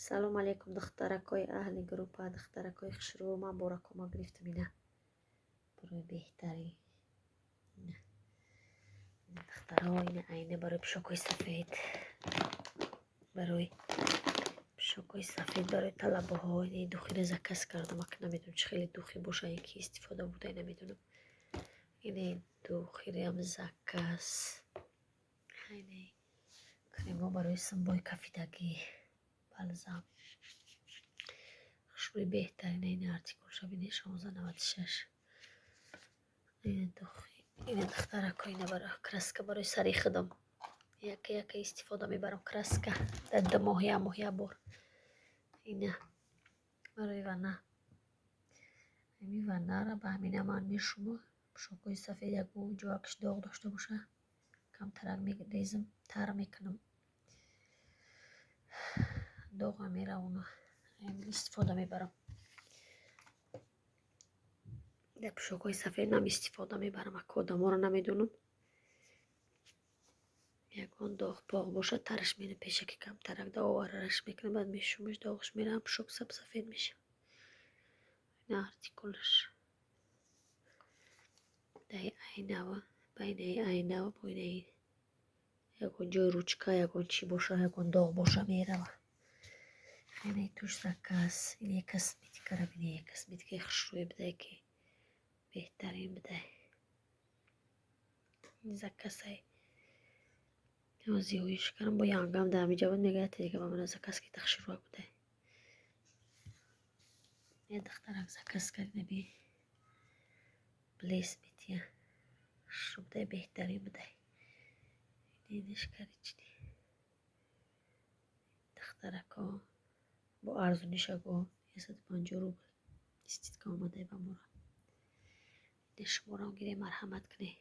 Салом алейкум, духтаракои аҳли группа, духтаракои хушрӯ. Ман боракома гирифтам, ина, барои беҳтарин. Духтаро, ина, айна барои пӯшокҳои сафед, барои пӯшокҳои сафед, барои талабаҳо. Ини духиро заказ кардам, ака намедонам, чӣ хеле духи боша, ки истифода буда, намедонам. Ини духириам заказ. Ини кремо барои симбои кафидагӣ, бальзам хушрӯи, беҳтарин. Ини артикулша бинед, 16,96. Ини духи, ини, духтарако, ина краска барои сари худам. Яка яка истифода мебарам краска дар 2 моҳ, як моҳ як бор. Ина барои ванна. Ҳамин ваннаро ба ҳамина ман мешумам. Пӯшокҳои сафед, ягон ҷоякш доғ дошта боша, камтарак мерезам, тар мекунам, доға меравона. Истифода мебарам дар пӯшокҳои сафед нам, истифода мебарам. Ака, одаморо намедонам, ягон доғ поғ бошад, тараш мена, пешаки камтарак доғараш мекунам, баъд мешумаш, доғаш меравам, пӯшок саб сафед мешавад. Ина артикулаш даи айнава, байнаи айнава, боинаи ягон ҷои ручка, ягон чӣ боша, ягон доғ боша, мерава. Инаи туш заказ. Ина косметикара бинед, косметикаи хушрӯе будае, ки беҳтарин будай. Заказай зиёиш кардам, бо янгам дар ҳамиҷа буд, мегӯяд, дига ба мана заказ ки тахширӯак будай. Е духтарак заказ кард, наби блеск метия, хушрӯ будай, беҳтарин будай. Иниш карични, духтарако, бо арзонишаго, 150 рубл скидка омадай ба мора. Ина шуморам гирем, марҳамат кунед.